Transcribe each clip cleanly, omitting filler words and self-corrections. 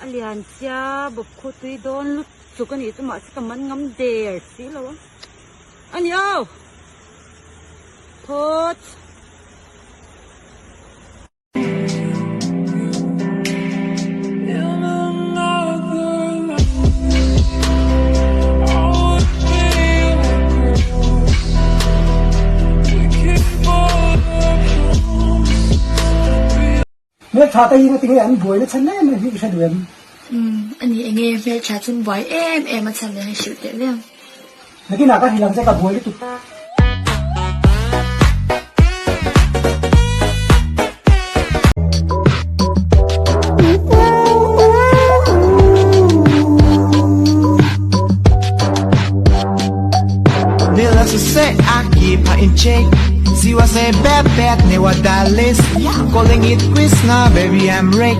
A lian sia bawp khu tui dawn lutuk a nih chu mahse ka man ngam der si lo a. A ni aw! Phawt! Hmeltha te hi ngatinge an buai na chhan em em hi i hre duh em? Umm, ani enge hmeltha chun buai em em a chhan leh hrilh teh lem. Nakinah ka hrilh ang che ka buai lutuk. Needless to say, I keep her in check. She was a bad, bad, never that list. Calling it quits now, baby, I'm Rick.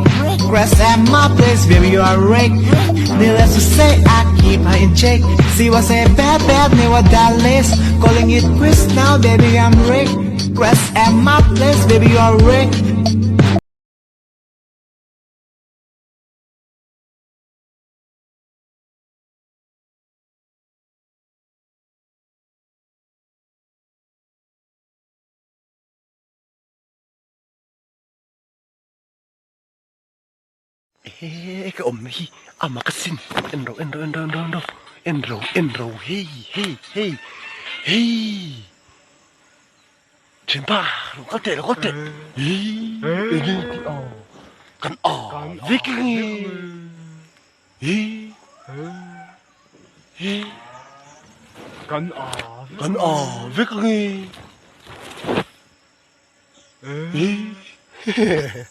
Crash at my place, baby, you are Rick. Needless to say, I keep her in check. She was a bad, bad, never that list. Calling it quits now, baby, I'm Rick. Crash at my place, baby, you are Rick. Ehe ka awmna hi a mak asin en ro en ro en ro en ro en ro en ro en ro hei hei hei hei thianpa lo kal teh lo kal teh hii enge tih a kan a vek ange hii hii kan a kan a vek ange hii hehe.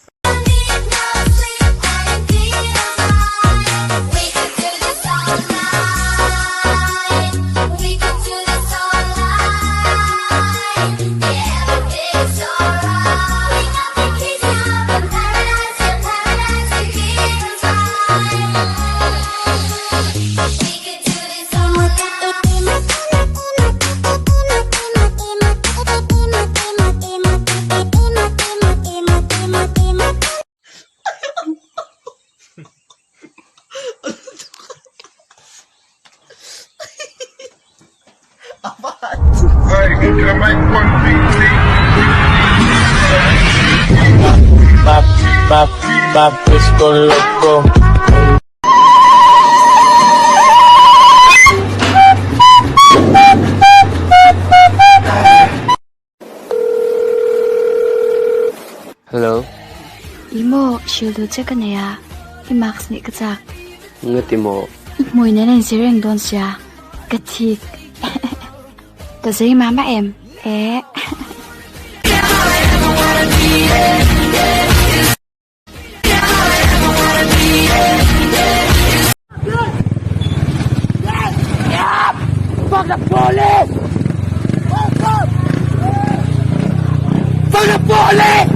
Hello. I maw, hrilh duh che ka nei a, i marks nih ka chak. Ngati maw? I hmui nen a inzir reng dawn sia, ka thik. Ka zei mah mah em? Eh. Fuck the police! Fuck the police!